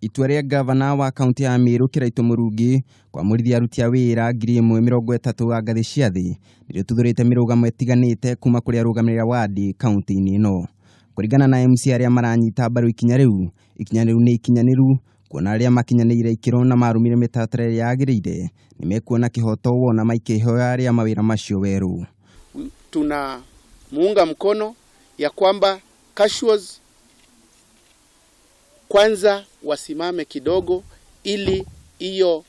Itua rĩa gavana wa kaunti ya Meru Kiraitũ Murungi kwamũrithia aruti a wĩra 1030 a ngathĩ cia thĩ nĩrĩtuthũrĩte mĩrũgamo ĩtiganĩte kuma kũrĩ arũgamĩrĩri a wadi kaunti-inĩ ĩno. Kũringana na MCA arĩa maranyita mbaru ikinya rĩu, ikinya rĩu nĩ ikinyanĩru kuona arĩa makinyanĩire ikĩro na marũmire mĩtaratara ĩrĩa yagĩrĩire nĩ mekuona kĩhoto wona maikia ihoya rĩa mawĩra macio werũ. Tunamuunga mkono ya kwamba casuals kwanza wasimame kidogo ili hiyo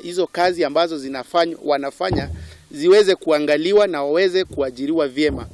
hizo kazi ambazo zinafanywa wanafanya ziweze kuangaliwa na waweze kuajiriwa vyema.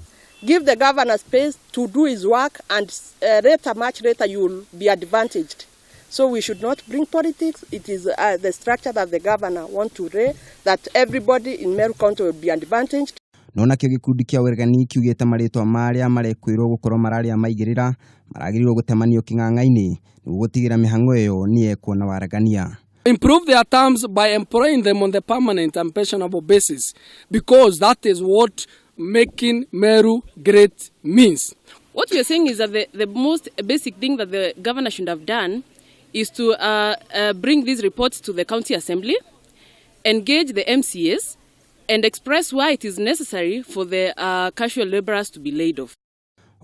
Give the governor space to do his work and later, much later, you will be advantaged. So we should not bring politics. It is the structure that the governor want to lay, that everybody in Meru County will be advantaged. No nakĩo gĩkundi kĩa ũregani kiugĩte marĩtwa ma arĩa marekwĩrwo gũkorwo mararĩa maigĩrĩra maragĩrĩirwo gũtemanio kĩng'ang'a-inĩ nĩguo gũtigĩra mĩhang'o ĩyo nĩ yekwo na waragania. Improve their terms by employing them on the permanent and pensionable basis, because that is what making Meru great means. What we are saying is that the most basic thing that the governor should have done is to bring these reports to the county assembly, engage the MCAs, and express why it is necessary for the casual laborers to be laid off.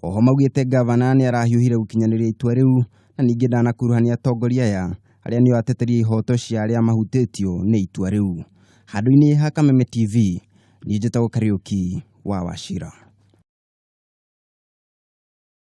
Oho maugĩte gavana nĩ arahiũhire gũkinyanĩria itua rĩu na ningĩ ndanakuruhania atongoria aya arĩa nĩo ateteri a ihoto cia arĩa mahutĩtio nĩ itua rĩu. Handũ-inĩ ha Kameme TV, niĩ njĩtagwo Kariũki wa Wachira.